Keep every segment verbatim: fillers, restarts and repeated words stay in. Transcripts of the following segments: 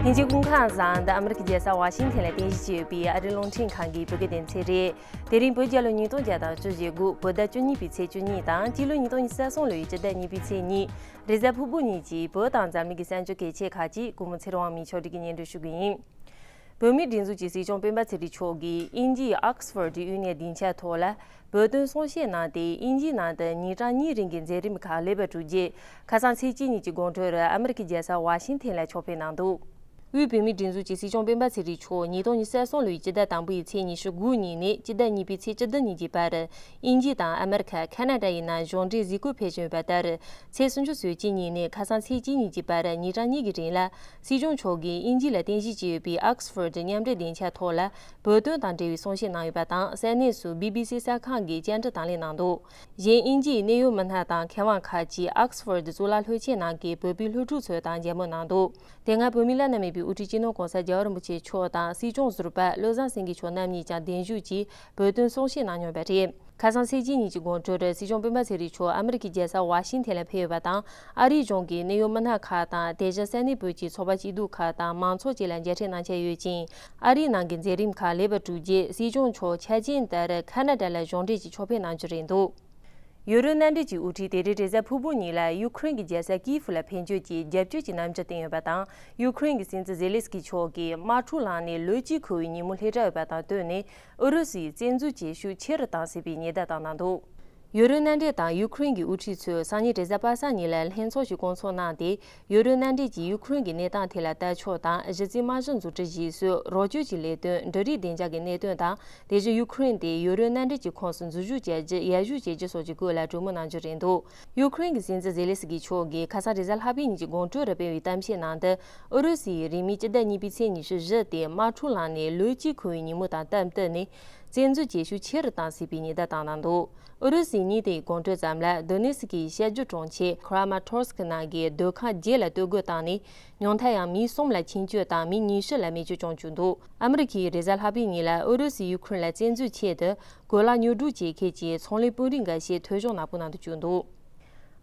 ལྷན་རྒྱས་སྐུ་ཁམས་བཟང་། འདི་ཨ་མི་རི་ཀའི་རྒྱལ་ས་ཝ་ཤིང་ཐན་ལ་རྟེན་གཞི་བྱས་ཡོད་པའི་ཨ་རིའི་རླུང་འཕྲིན་ཁང་གི་བོད་སྐད་སྡེ་ཚན་རེད། དེ་རིང་བོད་རྒྱལ་ལོ་ཉིས་སྟོང་བརྒྱ་དང་བཅུ་ཞེ་དགུ། བོད་ཟླ་བཅུ་གཉིས་པའི་ཚེས་བཅུ་གཉིས་དང་སྤྱི་ལོ་ཉིས་སྟོང་ཉི་ཤུ་རྩ་གསུམ་ལོའི་སྤྱི་ཟླ་གཉིས་པའི་ཚེས་གཉིས། རེས་གཟའ་ཕུར་བུ་ཉིན་གྱི་བོད་དང་འཛམ་གླིང་གི་གསར་འགྱུར་གལ་ཆེ་ཁག་ཅིག་གུས་མོ་ཚེ་རིང་དབང་མོས་ཕྱོགས་སྒྲིག་གིས་སྙན་སྒྲོན་ཞུ་གི་ཡིན། བོད་མིའི་སྒྲིག་འཛུགས་ཀྱི་སྲིད་སྐྱོང་སྤེན་པ་ཚེ་རིང་མཆོག་གིས་དབྱིན་ཇིའི་Oxford University སྡིངས་ཆ་ཐོག་ལ་བོད་དོན་གསུང་བཤད་གནང་སྟེ། དབྱིན་ཇིའི་ནང་དུ་ཉིན་གྲངས་གཉིས་རིང་གི་མཛད་རིམ་ཁག་ལེགས་པར་གྲུབ་རྗེས། ཁ་སང་ཚེས་གཅིག་ཉིན་གྱི་དགོང་དྲོ་རུ་ཨ་མི་རི་ཀའི་རྒྱལ་ས་ཝ་ཤིང་ཐན་ལ་ཕྱོགས་ཕེབས་གནང་འདུག་དབུས་བོད་མིའི་སྒྲིག་འཛུགས་ཀྱི་སྲིད་སྐྱོང་སྤེན་པ་ཚེ་རིང་མཆོག་ཉིས་སྟོང་ཉི་ཤུ་རྩ་གསུམ་ལོའི་སྤྱི་ཟླ་དང་པོའི་ཚེས་ཉི་ཤུ་དགུ་ཉིན་ནས་སྤྱི་ཟླ་གཉིས་པའི་ཚེས་བཅུ་བདུན་ཉིན་གྱི་བར། དབྱིན་ཇི་དང་ཨ་མི་རི་ཁ། ཁ་ན་ཌ་ཡི་ནང་གཞུང་འབྲེལ་གཟིགས་སྐོར་ཕེབས་བཞིན་ཡོད་པ་ལྟར། ཚེས་སུམ་ཅུ་སོ་གཅིག་ཉིན་ནས་ཁ་སང་ཚེས་གཅིག་ཉིན་གྱི་བར་ཉིན་གྲངས་གཉིས་ཀྱི་རིང་ལ། སྲིད་སྐྱོང་མཆོག་གིས་དབྱིན་ཇི་ལ་རྟེན་གཞི་བྱས་ཡོད་པའི་Oxford མཉམ་འབྲེལ་སྡིངས་ཆ་ཐོག་ལ་བོད་དོན་དང་འབྲེལ་བའི་གསུང་བཤད་གནང་ཡོད་པ་དང་། ས་གནས་སུ་B B C གསར་ཁང་གིས་བཅར་འདྲི་དང་ལེན་གནང་འདུག་གཞན། དབྱིན་ཇིའི་གནད་ཡོད་མི་སྣ་དང་མཁས་དབང་ཁག་ཅིག་Oxford གཙུག་ལག་སློབ་ཆེན་ནང་གི་བོད་པའི་སློབ་ཕྲུག་ཚོ་དང་མཇལ་མོལ་གནང་འདུག་དེ་སྔ་བོད་མིའི་བླ་ན་མེད་པའི་དབུ་ཁྲིད་སྤྱི་ནོར་༸གོང་ས་༸རྒྱལ་བ་རིན་པོ་ཆེ་མཆོག་དང་སྲིད་སྐྱོང་ཟུར་པ་བློ་བཟང་སེང་གེ་མཆོག་རྣམ་གཉིས་ཀྱང་གདན་ཞུས་ཀྱིས་བོད་དོན་གསུང་བཤད་གནང་མྱོང་བ་རེད། ཁ་སང་ཚེས་གཅིག་ཉིན་གྱི་དགོང་དྲོར་སྲིད་སྐྱོང་སྤེན་པ་ཚེ་རིང་མཆོག་ཨ་མི་རི་ཀའི་རྒྱལ་ས་ཝ་ཤིང་ཐན་ལ་ཕེབས་ཡོད་པ་དང་། ཨ་རིའི་གཞུང་གི་གནད་ཡོད་མི་སྣ་ཁག་དང་། དེ་བཞིན་ས་གནས་བོད་ཀྱི་ཚོགས་པ་སྐྱིད་སྡུག་ཁག་དང་མང་ཚོགས་བཅས་ལ་མཇལ་འཕྲད་གནང་འཆར་ཡོད་ཅིང་། ཨ་རིའི་ནང་གི་མཛད་རིམ་ཁག་ལེགས་པར་གྲུབ་རྗེས། སྲིད་སྐྱོང་མཆོག་འཆར་ཅན་ལྟར་ཁ་ན་ཌ་ལ་གཞུང་འབྲེལ་གྱི་ཕྱོགས་ཕེབས་གནང་རྒྱུ་རེད་འདུག་ཡུ་རོབ་མནའ་འབྲེལ་གྱི་དབུ་ཁྲིད་དེ་རིང་རེས་གཟའ་ཕུར་བུ་ཉིན་ལ་ཡུ་ཁུ་རེན་གྱི་རྒྱལ་ས་ཀིའིབ་ལ་ཕེབས་འབྱོར་གྱིས་རྒྱབ་སྐྱོར་གྱི་རྣམ་འགྱུར་བསྟན་ཡོད་པ་དང་། ཡུ་ཁུ་རེན་གྱི་སྲིད་འཛིན་ཛེ་ལེ་སི་ཀི་མཆོག་གིས་དམག་འཁྲུག་ལངས་ནས་ལོ་གཅིག་འཁོར་བའི་ཉིན་མོ་སླེབས་གྲབས་ཡོད་པ་དང་བསྟུན་ནས། ཨུ་རུ་སུའི་བཙན་འཛུལ་བྱེད་ཤུགས་ཆེ་རུ་བཏང་སྲིད་པའི་ཉེན་བརྡ་བཏང་གནང་འདུག་ཡུ་རོབ་མནའ་འབྲེལ་དང་ཡུ་ཁུ་རེན་གྱི་དབུ་ཁྲིད་ཚོས་སང་ཉིན་རེས་གཟའ་པ་སངས་ཉིན་ལ་ལྷན་ཚོགས་ཤིག་བསྐོང་ཚོགས་གནང་སྟེ། ཡུ་རོབ་མནའ་འབྲེལ་གྱིས་ཡུ་ཁུ་རེན་གྱི་གནས་སྟངས་ཐད་ལ་ལྟ་ཕྱོགས་དང་། གཞི་རྩའི་དམག་གཞི་འཛུགས་སྐྲུན་གཞིས་སུ་རོགས་སྐྱོར་གྱི་ལས་དོན། འབྲུ་རིགས་བདེ་འཇགས་ཀྱི་གནད་དོན་དང་། དེ་བཞིན་ཡུ་ཁུ་རེན་དེ་ཡུ་རོབ་མནའ་འབྲེལ་གྱི་ཁོངས་སུ་འཛུལ་ཞུགས་བྱ་རྒྱུ། ཡར་ཞུ་བྱ་རྒྱུ་སོགས་ཀྱི་སྐོར་ལ་གྲོས་མོལ་གནང་རྒྱུ་རེད་འདུག་ཡུ་ཁུ་རེན་གྱི་སྲིད་འཛིན་ཛེ་ལེ་སི་ཀི་མཆོག་གིས་ཁ་སང་རེས་གཟའ་ལྷག་པའི་ཉིན་གྱི་དགོང་དྲོ་རུ་སྤེལ་བའི་གཏམ་བཤད་ནང་དུ། ཨུ་རུ་སུའི་རིང་མིན་སྤྱི་ཟླ་གཉིས་པའི་ཚེས་ཉི་ཤུ་བཞི་སྟེ་དམག་འཁྲུག་ལངས་ནས་ལོ་གཅིག་འཁོར་བའི་ཉིན་མོ་དང་སྟབས་བསྟུན་ནས། བཙན་འཛུལ་བྱེད་ཤུགས་ཆེ་རུ་བཏང་སྲིད་པའི་ཉེན་བརྡ་བཏང་གནང་འདུག་ཨུ་རུ་སུས་ཉིན་དེའི་དགོང་དྲོ་ཙམ་ལ་དོ་ནེ་སི་ཀིའི་ཤར་རྒྱུད་གྲོང་ཁྱེར་Kramatorsk ནང་གི་སྡོད་ཁང་བརྒྱད་ལ་གཏོར་རྒོལ་བཏང་ནས། ཉུང་མཐར་ཡང་མི་གསུམ་ལ་འཆིང་སྐྱོད་དང་། མི་ཉི་ཤུ་ལ་རྨས་སྐྱོན་བྱུང་བཅུག་འདུག་ཨ་མི་རི་ཀས་རེས་གཟའ་ལྷག་པའི་ཉིན་ལ་ཨུ་རུ་སུས་ཡུ་ཁུ་རེན་ལ་བཙན་འཛུལ་ཆེད་དུ། གོ་ལ་ཉོ་སྒྲུབ་བྱེད་མཁན་གྱི་ཚོང་ལས་དཔོན་རིགས་འགའ་ཤས་ཐོ་གཞུང་ནག་པོའི་ནང་དུ་བཅུག་འདུག་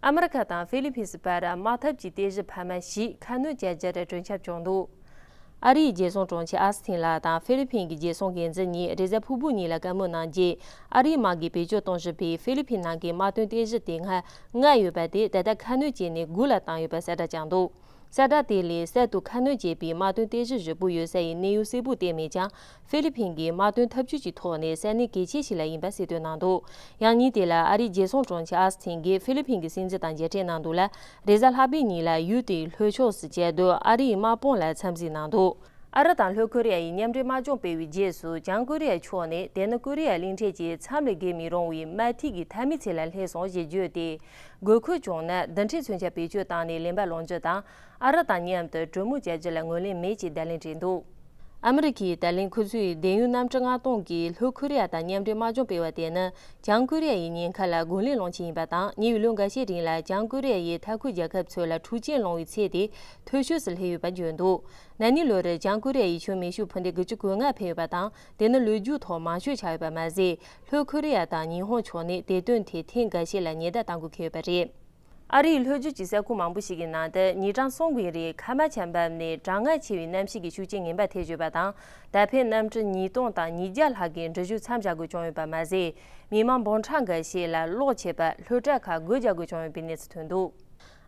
ཨ་མི་རི་ཁ་དང་ཧྥི་ལི་ཕིན་སི་བར་དམག་འཐབ་ཀྱི་རྟེན་གཞི་འཕར་མ་ཞིག་ཁ་སྣོན་བྱ་རྒྱུར་གྲོས་འཆར་བྱུང་འདུག་ཨ་རིའི་རྒྱལ་སྲུང་དྲུང་ཆེ་ཨ་སི་ཐིན་ལགས་དང་ཧྥི་ལི་ཕིན་གྱི་རྒྱལ་སྲུང་འགན་འཛིན་གཉིས་རེས་གཟའ་ཕུར་བུ་ཉིན་ལ་བཀའ་མོལ་གནང་རྗེས། ཨ་རིའི་དམག་གིས་བེད་སྤྱོད་གཏོང་བཞིན་པའི་ཧྥི་ལི་ཕིན་ནང་གི་དམག་དོན་རྟེན་གཞི་དེ་སྔར་ལྔ་ཡོད་པ་དེ་ད་ལྟ་ཁ་སྣོན་བྱས་ནས་དགུ་ལ་བཏང་ཡོད་པ་གསལ་བསྒྲགས་བྱུང་འདུག་གསལ་བསྒྲགས་དེ་ལས་གསར་དུ་ཁ་སྣོན་བྱས་པའི་དམག་དོན་རྟེན་གཞི་བཞི་པོ་ཡོད་ས་ཡི་གནས་ཡུལ་གསལ་པོ་བསྟན་མེད་ཀྱང་། ཧྥི་ལི་ཕིན་གྱིས་དམག་དོན་འཐབ་ཇུས་ཀྱི་ཐོག་ནས་ས་གནས་གལ་ཆེ་ཞིག་ལ་ཡིན་པ་གསལ་སྟོན་གནང་འདུག་ཡང་ཉིན་དེ་ལ་ཨ་རིའི་རྒྱལ་སྲུང་དྲུང་ཆེ་ཨ་སི་ཐིན་གྱིས་ཧྥི་ལི་ཕིན་གྱི་སྲིད་འཛིན་དང་མཇལ་འཕྲད་གནང་འདུག་ལ། རེས་གཟའ་ལྷག་པའི་ཉིན་ལ་ཡུལ་དེའི་ལྷོ་ཕྱོགས་སུ་བཅའ་སྡོད་ཨ་རིའི་དམག་དཔུང་ལ་འཚམས་གཟིགས་གནང་འདུག་ཨ་རི་དང་ལྷོ་ཀོ་རི་ཡ་ཡིས་མཉམ་འབྲེལ་དམག་སྦྱོང་སྤེལ་བའི་རྗེས་སུ། བྱང་ཀོ་རི་ཡ་ཕྱོགས་ནས་དེ་ནི་ཀོ་རི་ཡ་གླིང་ཕྲན་གྱི་མཚམས་ལས་བརྒལ་མི་རུང་བའི་དམར་ཐིག་གི་མཐའ་མའི་ཚད་ལ་སླེབས་སོང་ཞེས་བརྗོད་དེ། དགོས་མཁོ་བྱུང་ན་རྡུལ་ཕྲན་མཚོན་ཆ་བེད་སྤྱོད་བཏང་ནས་ལན་པ་སློང་རྒྱུ་དང་། ཨ་རི་དང་མཉམ་དུ་གྲོས་མོལ་བྱ་རྒྱུ་ལ་ངོས་ལེན་མེད་ཅེས་བརྡ་ལན་སྤྲད་འདུག་ཨ་མི་རི་ཁའི་བརྡ་ལན་ཁུ་ཚུའི་བདེན་ཡོད་རྣམ་གྲངས་མངགས་གཏོང་གིས་ལྷོ་ཁོ་རི་ཡ་དང་མཉམ་འབྲེལ་དམག་སྦྱོང་སྤེལ་བ་དེ་ནི། བྱང་ཀོ་རི་ཡ་ཡི་ཉེན་ཁ་ལ་རྒོལ་ལན་སློང་ཆེད་ཡིན་པ་དང་། ཉེ་བའི་ལོ་འགའ་ཤས་རིང་ལ་བྱང་ཀོ་རི་ཡ་ཡིས་མཐའ་འཁོར་རྒྱལ་ཁབ་ཚོ་ལ་འཁྲུག་རྐྱེན་སློང་བའི་ཚད་དེ་མཐོ་ཤོས་སུ་སླེབས་ཡོད་པ་བརྗོད་འདུག་ན་ནིང་ལོ་རེར་བྱང་ཀོ་རི་ཡ་ཡིས་ཤུགས་མེ་ཤུགས་འཕུར་མདེལ་དགུ་བཅུ་གོ་ལྔ་འཕེན་ཡོད་པ་དང་། དེ་ནི་ལོ་རྒྱུས་ཐོག་མང་ཤོས་ཆགས་ཡོད་པ་མ་ཟད། ལྷོ་ཁོ་རི་ཡ་དང་ཉི་ཧོང་ཕྱོགས་ནས་དེ་དོན་དེ་ཐེངས་འགའ་ཤས་ལ་ཉེན་བརྡ་གཏང་དགོས་འཁེལ་ཡོད་པ་རེད། ཨ་རིའི་ལྷོ་རྒྱུད་ཀྱི་ས་ཁུལ་མང་པོ་ཞིག་གི་ནང་དུ་ཉིན་གྲངས་གསུམ་གྱི་རིང་ཁ་མ་ཆད་འབབ་ནས་གྲང་ངར་ཆེ་བའི་གནམ་གཤིས་ཀྱི་ཤུགས་རྐྱེན་ངན་པ་ཐེབས་ཡོད་པ་དང་། ད་ཕན་གནམ་གྲུ་ཉིས་སྟོང་དང་ཉིས་བརྒྱ་ལྷག་གིས་འགྲུལ་བཞུད་མཚམས་བཞག་དགོས་བྱུང་ཡོད་པ་མ་ཟད། མི་མང་འབུམ་ཕྲག་འགའ་ཤས་ལ་གློག་ཆད་པ། སློབ་གྲྭ་ཁག་སྒོ་རྒྱག་དགོས་བྱུང་ཡོད་པའི་གནས་ཚུལ་ཐོན་འདུག་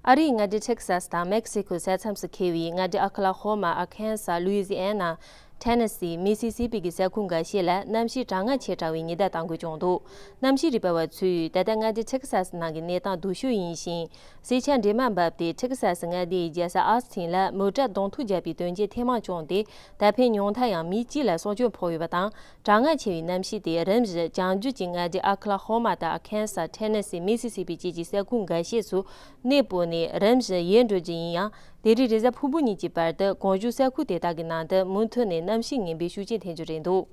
ཨ་རིའི་མངའ་སྡེ་ཊེག་སཱས་དང་མེག་སི་ཁོའི་ས་མཚམས་སུ་འཁེལ་བའི་མངའ་སྡེ་ཨོ་ཁ་ལ་ཧོ་མ། ཨར་ཁན་སཱ། ལུའི་ཛི་ཨེ་ན། ཐེ་ནེ་སི། མི་སི་སི་པི་གི་ས་ཁུལ་འགའ་ཤས་ལ་གནམ་གཤིས་གྲང་ངར་ཆེ་དྲགས་པའི་ཉེན་བརྡ་གཏང་དགོས་བྱུང་འདུག་གནམ་གཤིས་རིག་པ་བ་ཚོས་ད་ལྟ་མངའ་སྡེ་ཊེག་སཱས་ནང་གི་གནས་སྟངས་སྡུག་ཤོས་ཡིན་ཞིང་། སེར་ཆ་འདྲེས་མ་འབབ་སྟེ། ཊེག་སཱས་མངའ་སྡེའི་རྒྱལ་ས་ཨོ་སི་ཊིན་ལ་མོ་ཊ་གདོང་ཐུག་བརྒྱབ་པའི་དོན་རྐྱེན་ཐེངས་མང་བྱུང་སྟེ། ད་ཕན་ཉུང་མཐར་ཡང་མི་གཅིག་ལ་སྲོག་སྐྱོན་ཕོག་ཡོད་པ་དང་། གྲང་ངར་ཆེ་བའི་གནམ་གཤིས་དེ་རིམ་བཞིན་བྱང་རྒྱུད་ཀྱི་མངའ་སྡེ་ཨོ་ཁ་ལ་ཧོ་མ་དང་ཨར་ཁན་སཱ། ཐེ་ནེ་སི། མི་སི་སི་པི་བཅས་ཀྱི་ས་ཁུལ་འགའ་ཤས་སུ་གནས་སྤོས་ནས་རིམ་བཞིན་ཡལ་འགྲོ་རྒྱུ་ཡིན་ཡང་། དེ་རིང་རེས་གཟའ་ཕུར་བུ་ཉིན་གྱི་བར་དུ་གོང་ཞུས་ས་ཁུལ་དེ་དག་གི་ནང་དུ་མུ་མཐུད་ནས་གནམ་གཤིས་ངན་པའི་ཤུགས་རྐྱེན་ཐེབས་རྒྱུ་རེད་འདུག་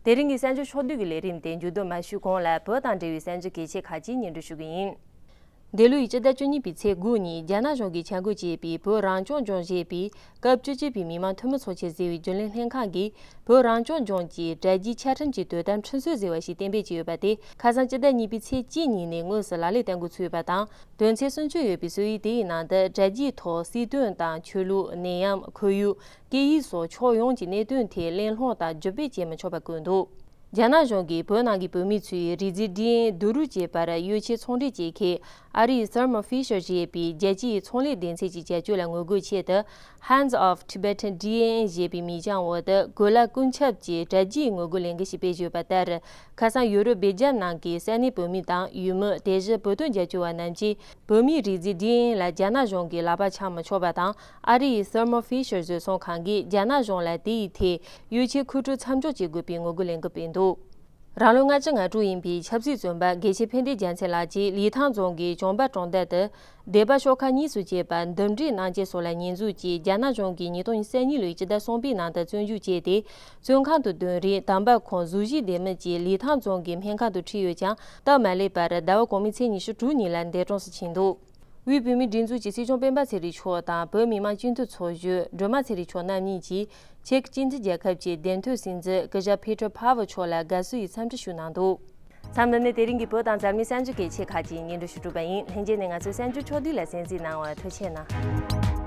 དེ་རིང་གི་གསར་འགྱུར་ཕྱོགས་བསྡུས་ཀྱི་ལས་རིམ་དེ་མཇུག་བསྡོམས་མ་ཞུས་གོང་ལ་བོད་དང་འབྲེལ་བའི་གསར་འགྱུར་གལ་ཆེ་ཁག་ཅིག་སྙན་སྒྲོན་ཞུ་གི་ཡིན། འདི་ལོའི་སྤྱི་ཟླ་བཅུ་གཉིས་པའི་ཚེས་དགུ་ཉིན་རྒྱ་ནག་གཞུང་གིས་ཆ་བགོས་བྱས་པའི་བོད་རང་སྐྱོང་ལྗོངས་ཞེས་པའི་སྐབས་བཅུ་གཅིག་པའི་མི་དམངས་འཐུས་མི་ཚོགས་ཆེན་ཟེར་བའི་རྒྱུན་ལས་ལྷན་ཁང་གིས་བོད་རང་སྐྱོང་ལྗོངས་ཀྱི་དྲ་རྒྱའི་ཆ་ཁྲིམས་ཀྱི་དོ་དམ་ཁྲིམས་སྲོལ་ཟེར་བ་ཞིག་གཏན་འབེབས་བྱས་ཡོད་པ་དེ་ཁ་སང་སྤྱི་ཟླ་གཉིས་པའི་ཚེས་གཅིག་ཉིན་ནས་དངོས་སུ་ལག་ལེན་བསྟར་འགོ་ཚུགས་ཡོད་པ་དང་། དོན་ཚན་སུམ་ཅུ་ཡོད་པའི་སྲོལ་ཡིག་དེའི་ནང་དུ་དྲ་རྒྱའི་ཐོག་སྲིད་དོན་དང་ཆོས་ལུགས། ནད་ཡམས། ཁོར་ཡུག། སྐད་ཡིག་སོགས་ཕྱོགས་ཡོངས་ཀྱི་གནད་དོན་ཐད་གླེང་སློང་དང་བརྒྱུད་སྤེལ་བྱེད་མི་ཆོག་པ་བཀོད་འདུག་རྒྱ་ནག་གཞུང་གིས་བོད་ནང་གི་བོད་མི་ཚོའི་རིགས་རྫས་ཌི་ཨེན་ཨེ་བསྡུ་རུབ་བྱེད་པར་ཡོ་ཆས་ཚོང་འབྲེལ་བྱེད་མཁན་ཨ་རིའི་Thermo Fisher ཞེས་པའི་རྒྱལ་སྤྱིའི་ཚོང་ལས་སྡེ་ཚན་གྱི་རྒྱབ་སྐྱོར་ལ་ངོ་རྒོལ་ཆེད་དུ། Hands Off Tibetan D N A ཞེས་པའི་མིང་བྱང་འོག་ཏུ་གོས་ལྭ་ཀུན་ཁྱབ་ཀྱི་དྲ་རྒྱའི་ངོ་རྒོལ་ལས་འགུལ་ཞིག་སྤེལ་བཞིན་ཡོད་པ་ལྟར། ཁ་སང་ཡུ་རོབ་སྦེལ་ཇམ་ནང་གི་ས་གནས་བོད་མི་དང་ཡུལ་མི། དེ་བཞིན་བོད་དོན་རྒྱབ་སྐྱོར་བ་རྣམས་ཀྱིས་བོད་མིའི་རིགས་རྫས་ཌི་ཨེན་ཨེ་ལ་རྒྱ་ནག་གཞུང་གིས་ལག་པ་འཆང་མི་ཆོག་པ་དང་། ཨ་རིའི་Thermo Fisher བཟོ་ཚོང་ཁང་གིས་རྒྱ་ནག་གཞུང་ལ་དེའི་ཐད་ཡོ་ཆས་མཁོ་སྤྲོད་མཚམས་འཇོག་བྱེད་དགོས་པའི་ངོ་རྒོལ་ལས་འགུལ་སྤེལ་འདུག་རང་ལོ་ལྔ་བཅུ་ང་དྲུག་ཡིན་པའི་ཆབ་སྲིད་བཙོན་པ་དགེ་བཤེས་ཕན་བདེ་རྒྱལ་མཚན་ལགས་ཀྱིས་ལི་ཐང་རྫོང་གི་གྱང་པ་གྲོང་རྡལ་དུ་སྡེ་པ་ཤོག་ཁག་གཉིས་སུ་གྱེས་པ་འདུམ་འགྲིག་གནང་ཆེད་སོགས་ལ་ཉེས་འཛུགས་ཀྱིས་རྒྱ་ནག་གཞུང་གིས་ཉིས་སྟོང་ཉེར་གཉིས་ལོའི་སྤྱི་ཟླ་གསུམ་པའི་ནང་དུ་བཙོན་འཇུག་བྱས་ཏེ། བཙོན་ཁང་དུ་སྡོད་རིང་དམ་པ་ཁོང་གཟུགས་གཞིའི་ལྡེ་མིག་ཅིག་ལི་ཐང་རྫོང་གི་སྨན་ཁང་དུ་ཁྲིད་ཡོད་ཀྱང་། སྟབས་མ་ལེགས་པར་ཟླ་བ་གོང་མའི་ཚེས་ཉི་ཤུ་དྲུག་ཉིན་ལ་འདས་གྲོངས་སུ་ཕྱིན་འདུག་དབུས་བོད་མིའི་སྒྲིག་འཛུགས་ཀྱི་སྲིད་སྐྱོང་སྤེན་པ་ཚེ་རིང་མཆོག་དང་བོད་མི་མང་སྤྱི་འཐུས་ཚོགས་གཞོན་སྒྲོལ་མ་ཚེ་རིང་མཆོག་རྣམ་གཉིས་ཀྱིས་ཅེཀ་སྤྱི་མཐུན་རྒྱལ་ཁབ་ཀྱི་བདེན་དོན་སྲིད་འཛིན་སྐུ་ཞབས་Peter Pawel མཆོག་ལ་དགའ་བསུ་ཡི་འཚམས་འདྲི་ཞུས་གནང་འདུག་མཚམས་འདི་ནས་དེ་རིང་གི་བོད་དང་འཛམ་གླིང་གསར་འགྱུར་གལ་ཆེ་ཁག་ཅིག་སྙན་སྒྲོན་ཞུ་གྲུབ་པ་ཡིན། ལྷན་རྒྱས་ནས་ང་ཚོའི་གསར་འགྱུར་ཕྱོགས་བསྡུས་ལ་གསན་གཟིགས་གནང་བར་ཐུགས་རྗེ་གནང་།